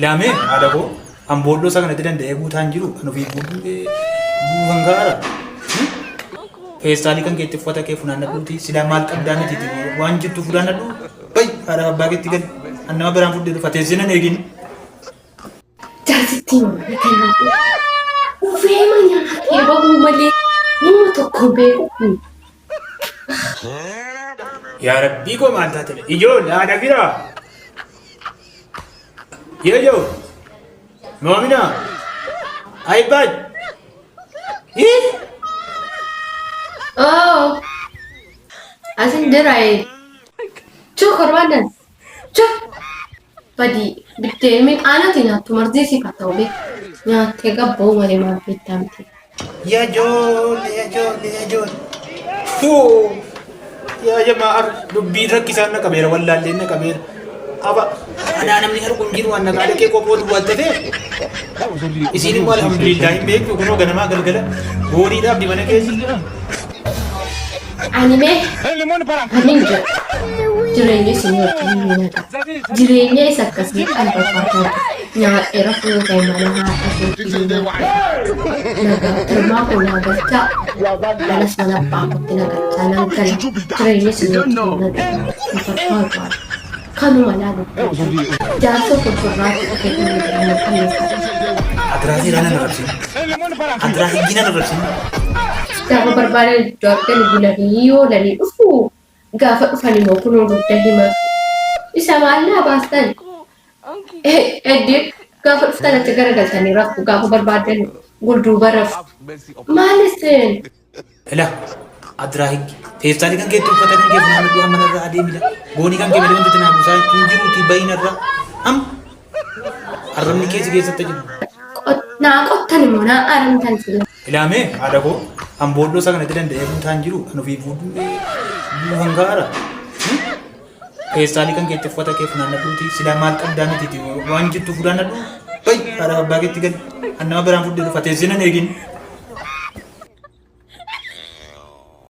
Ilaamee haadha koo an boolloo isaa kanatti danda'ee guutaan jiru kan ofii guutan gaara. Feestaalii kan keetti uffata kee funaannadhuuti silaa maal qabdaa miti waan jirtu funaannadhu bay haadha abbaa keetti gali an nama biraan fudhee dhufa teessee nan eegin. Jaarsittiin mana kanaa ufeema nyaatee bahuu malee nama tokko beeku. Yaa rabbii koo maal taate ijoollee haadha firaa. Yeejo Moomina Aybaaj. Ih. Oh, asin jira eh. Choo korbaadan. Choo. Badii biddeen midhaanati nyaattu marzii siif haa ta'u beeku. Nyaattee gabba'uu malee maal beektaa miti. Yaa ijoollee yaa ijoollee yaa ijoollee. Fuu. Yaa jamaa ar dubbiin rakkisaan na qabeera wallaalleen na qabeera. Aba anaa namni harku hin jiru waan nagaa dhaqee qophoo duwwaatte ta'e. Isiin immoo alhamdulillah hin beektu kunoo ganamaa galgala gooniidhaaf dimana keessa. Ani mee anin jedha jireenya isin wajjin ni nagaa. Jireenya isa akkasii kan barbaadan nyaadhee rafuu yoo ta'e mana haadha kootii ni nyaadha. Nagaa tirmaa koo naa galchaa manas mana abbaa kootti na galchaa nan gala. Jireenya isin wajjin ni nagaa hin barbaadu ani. Kanuma laalu jaarsa tortorraatti dhufee inni jireenya qalleessaa. Adiraa seeraa nan arrabsin. Adiraa higgii nan arrabsin. Gaafa barbaadan iddoo argani bulanii oolanii dhufu. Gaafa dhufan immoo kunoo dugda himatu. Isa maal naa baastan? Hedduu gaafa dhuftan achi garagaltanii rafu. Gaafa barbaadan gulduuba rafu. Maal isin? Ila adiraa higgi. Feestaalii kan keetti uffata kan kee funaanadhu amma narraa adeemila. Goonii kan kee malee wanti naa buusaa hin jiruuti bahi narraa. Amma arrabni keessi keessatti jiru. Naa qottan immoo naa aramtan sila. Ilaamee haadha koo an boolloo isaa kanatti danda'ee guutaan jiru kan ofii guutan gaara. Feestaalii kan keetti uffata kee funaannadhuuti silaa maal qabdaa miti waan jirtu funaannadhu bahi haadha abbaa keetti gali. An nama biraan fudhee dhufa teessee nan eegin.